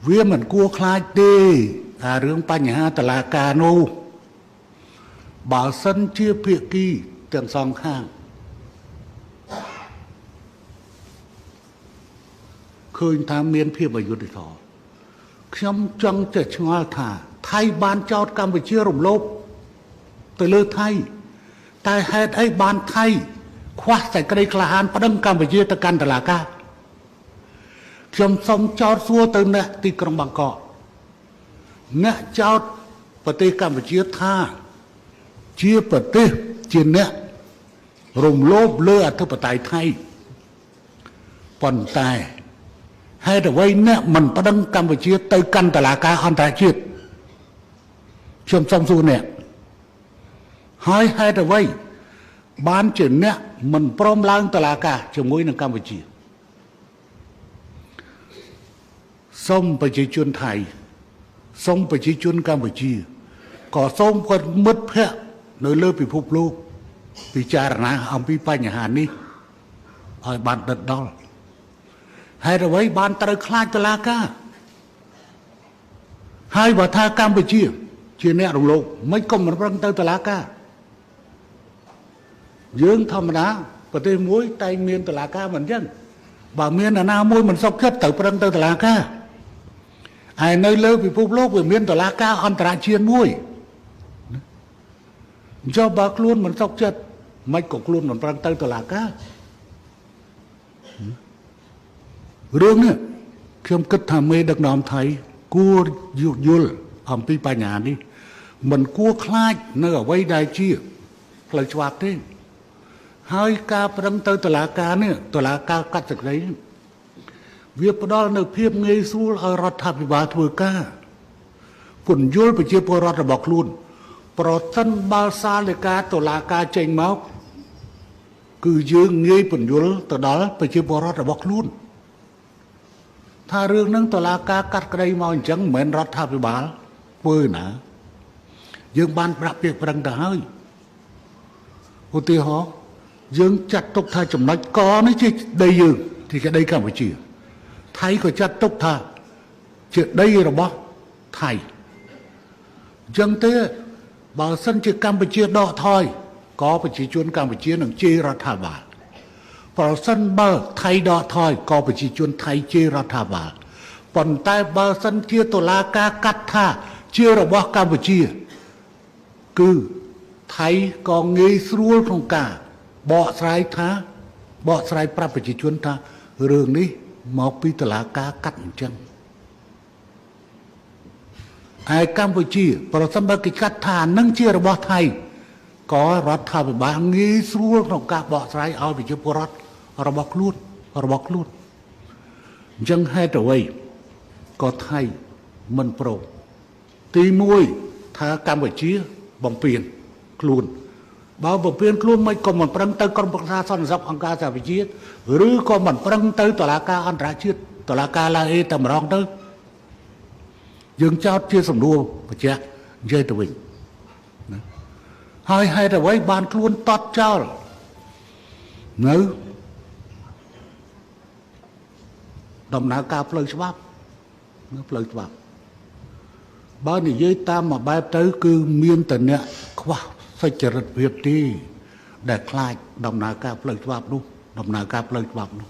វាមិនគួរខ្លាចទេអារឿងបញ្ហាតឡាការនោះបើសិនជាភាគីទាំងសងខាងឃើញថាមានភាពអយុត្តិធម៌ខ្ញុំចង់ចេះឆ្ងល់ថាថៃបានចោទកម្ពុជារំលោភទៅលើថៃតែហេតុអីបានថៃខ្វះសេចក្តីក្លាហានប្តឹងកម្ពុជាទៅកាន់តុលាការខ្ញុំសូមចោទសួរទៅអ្នកទីក្រុងបាងកកអ្នកចោទប្រទេសកម្ពុជាថាជាប្រទេសជាអ្នករំលោភលើអធិបតេយ្យថៃប៉ុន្តែហេតុអ្វីអ្នកមិនប្តឹងកម្ពុជាទៅកាន់តុលាការអន្តរជាតិខ្ញុំសូមសួរអ្នកហើយហេតុអ្វីបានជាអ្នកមិនព្រមឡើងតុលាការជាមួយនឹងកម្ពុជាសូមប្រជាជនថៃសូមប្រជាជនកម្ពុជាក៏សូមគាត់មិត្តភ័ក្តិនៅលើពិភពលោកពិចារណាអំពីបញ្ហានេះឲ្យបានដិតដល់ហេតុអ្វីបានត្រូវខ្លាចតុលាការហើយបើថាកម្ពុជាជាអ្នករំលោភមិនក៏មិនប្រឹងទៅតុលាការយើងធម្មតាប្រទេសមួយតែងមានតុលាការមិនអញ្ចឹងបើមានអាណាមួយមិនសុខចិត្តត្រូវប្រឹងទៅតុលាការហើយនៅលើពិភពលោកវាមានតុលាការអន្តរជាតិមួយអញ្ចឹងបើខ្លួនមិនសុខចិត្តមិនក៏ខ្លួនមិនប្រឹងទៅតុលាការរឿងនេះខ្ញុំគិតថាមេដឹកនាំថៃគួរយល់អំពីបញ្ហានេះមិនគួរខ្លាចនៅអ្វីដែលជាផ្លូវច្បាប់ទេហើយការប្រឹងទៅតុលាការនេះតុលាការកាត់សេចក្តីវាផ្ដល់នៅភាពងាយស្រួលឲ្យរដ្ឋាភិបាលធ្វើការពន្យល់ប្រជាពលរដ្ឋរបស់ខ្លួនប្រសិនបើសាលដីកាតុលាការចេញមកគឺយើងងាយពន្យល់ទៅដល់ប្រជាពលរដ្ឋរបស់ខ្លួនថារឿងហ្នឹងតុលាការកាត់ក្តីមកអញ្ចឹងមិនមែនរដ្ឋាភិបាលធ្វើណាយើងបានប្រាក់ពាក្យប្រឹងទៅហើយឧទាហរណ៍យើងចាត់ទុកថាចំណុចកនេះជាដីយើងជាដីកម្ពុជាថៃក៏ចាត់ទុកថាជាដីរបស់ថៃអញ្ចឹងទេបើសិនជាកម្ពុជាដកថយក៏ប្រជាជនកម្ពុជានឹងជេររដ្ឋាភិបាលប្រសិនបើថៃដកថយក៏ប្រជាជនថៃជេររដ្ឋាភិបាលប៉ុន្តែបើសិនជាតុលាការកាត់ថាជារបស់កម្ពុជាគឺថៃក៏ងាយស្រួលក្នុងការបកស្រាយថាបកស្រាយប្រាប់ប្រជាជនថារឿងនេះមកពីតុលាការកាត់អញ្ចឹងឯកម្ពុជាប្រសិនបើគេកាត់ថានឹងជារបស់ថៃក៏រដ្ឋាភិបាលងាយស្រួលក្នុងការបកស្រាយឲ្យប្រជាពលរដ្ឋរបស់ខ្លួនអញ្ចឹងហេតុអ្វីក៏ថៃមិនព្រមទី1ថាកម្ពុជាបំពេញខ្លួនបើបំពេញខ្លួនមិនក៏មិនប្រឹងទៅក្រុមប្រឹក្សាសន្តិសុខអង្គការសហប្រជាជាតិឬក៏មិនប្រឹងទៅតុលាការអន្តរជាតិតុលាការឡាអេតែម្ដងទៅយើងចោទជាសំណួរបញ្ជាក់និយាយទៅវិញណាហើយហេតុអ្វីបានខ្លួនតត់ចោលនៅដំណើរការផ្លូវច្បាប់នៅផ្លូវច្បាប់បើនិយាយតាមមួយបែបទៅគឺមានតែអ្នកខ្វះសុចរិតភាពទេដែលខ្លាចដំណើរការផ្លូវច្បាប់នោះដំណើរការផ្លូវច្បាប់នោះ